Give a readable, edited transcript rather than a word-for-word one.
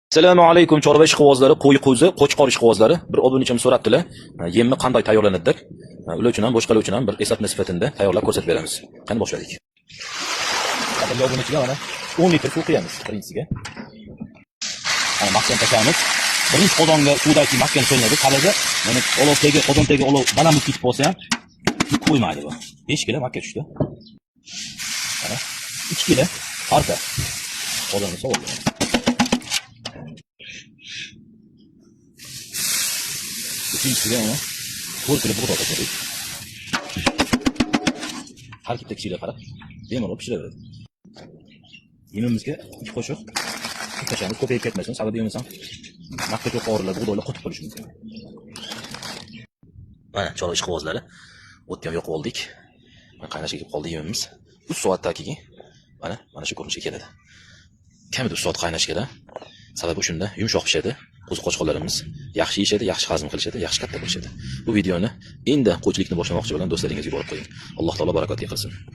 Assalomu alaykum, chorva ishqibozlari, qo'y, qo'zi, qo'chqor ishqibozlari. Bir obunachim so'rabdilar, yemni qanday tayyorlanadi deb. Ular uchun ham, boshqalar uchun ham bir eslatma sifatida tayyorlab ko'rsatib beramiz. Qani, boshladik. Qadrli obunachilar, mana 10 litr suv quyamiz birinchisiga. Mana mahkam tashlaymiz. Birinchi qozonga suvdagi mahkam solinadi. Sababi mana olov tagi, qozon tagi olov baland bo'lib ketib qolsa ham qo'ymaydi bu. 5 kilo makka tushdi. Mana 2 kilo arpa. Qozonga soldi. Uchinchisiga mana 4 kilo bug'doy tashladik. Har bitta kishiga qarab bemalol pishiraveradi. Yemimizga 2 qoshiq tuz tashlaymiz, ko'payib ketmasin, sababi bo'lmasam makka cho'qorilar, bug'doylar qotib qolishi mumkin. Mana, chorva ishqibozlari, o'tga ham yoqib oldik. Mana, qaynashga kelib qoldi yemimiz. 3 soatdan keyin mana shu ko'rinishga keladi. Kamida 3 soat qaynash kerak. Sababi shunda yumshoq pishadi. Qo'zi qo'chqorlarimiz yaxshi yeyishadi, yaxshi hazm qilishadi, yaxshi katta bo'lishadi. Bu videoni endi qo'ychilikni boshlamoqchi bo'lgan do'stlaringizga yuborib qo'ying. Alloh taolo barakotli qilsin.